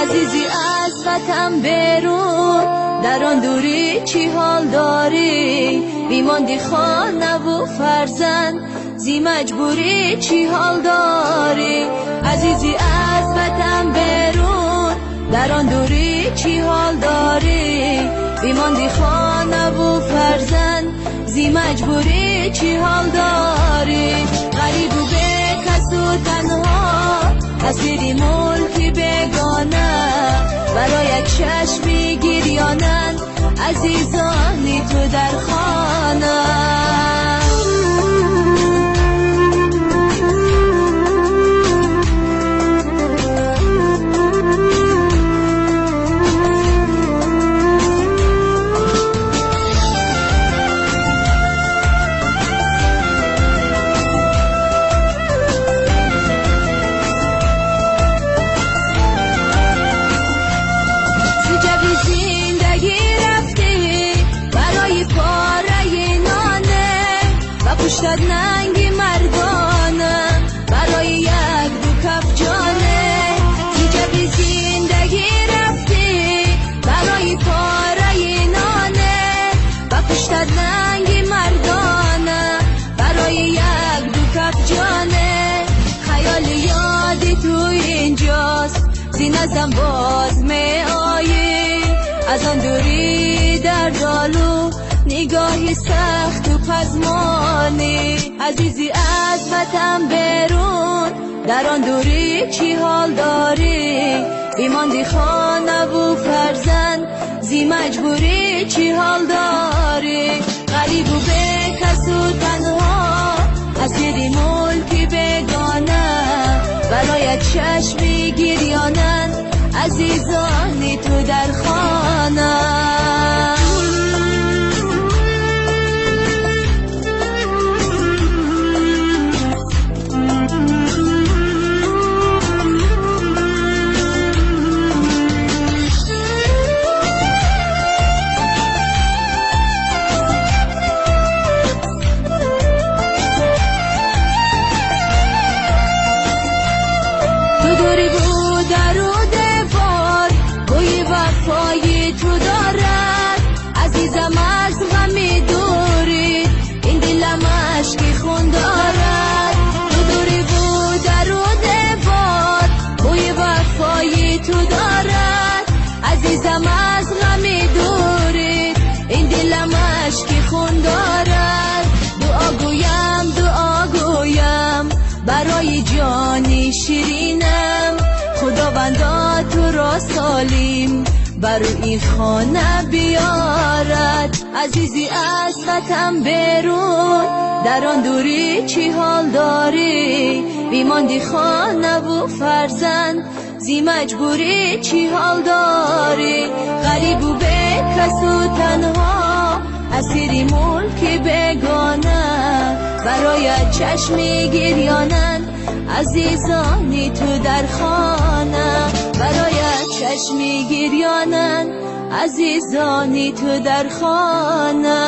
Азизи аз ватан берун, дар он дурӣ чӣ ҳол дорӣ? Бимондӣ хонаву фарзанд, зи маҷбурӣ чӣ ҳол дорӣ? Азизи аз ватан берун, дар он дурӣ чӣ ҳол дорӣ? Бимондӣ хонаву фарзанд, зи маҷбурӣ чӣ ҳол дорӣ? Ғарибу бекасу танҳо, асири мулки бегона, барои чашми гирёнанд азизони ту дар хона. Пуштад нанги мардона барои як ду каф ҷоне. Зи ҷави зиндагӣ рафтӣ барои пораи ноне, ба пуштад нанги мардона барои як ду каф ҷоне. Хаёли ёди ту инҷост, зи наздам боз меоӣ, аз он дурӣ дардолу нигоҳи сахту пазмонӣ. Азизи аз ватан берун, дар он дурӣ чӣ ҳол дорӣ? Бимондӣ хонаву фарзанд, зи маҷбурӣ чӣ ҳол дорӣ? Ғарибу бекасу танҳо, асири мулки бегона, барои чашми гирёнанд азизони ту дар хона. Дури буд дару девор, бӯи вафои ту дорад. Азизам аз ғами дурӣ, ин дилам ашки хун дорад. Ту дури буд дару девор, бӯи вафои ту дорад. Азизам аз ғами дурӣ, ин дилам ашки хун дорад. Дуо гӯям, дуо гӯям барои ҷони ширинам, Худовандо туро солим бар рӯи хона биёрад. Азизи аз ватан берун, дар он дурӣ чӣ ҳол дорӣ? Бимондӣ хонаву фарзанд, зи маҷбурӣ чӣ ҳол дорӣ? Ғарибу бекасу танҳо, асири мулки бегона, барои чашми гирёнанд азизони ту дар хона. Барои чашми гирёнанд азизони ту дар хона.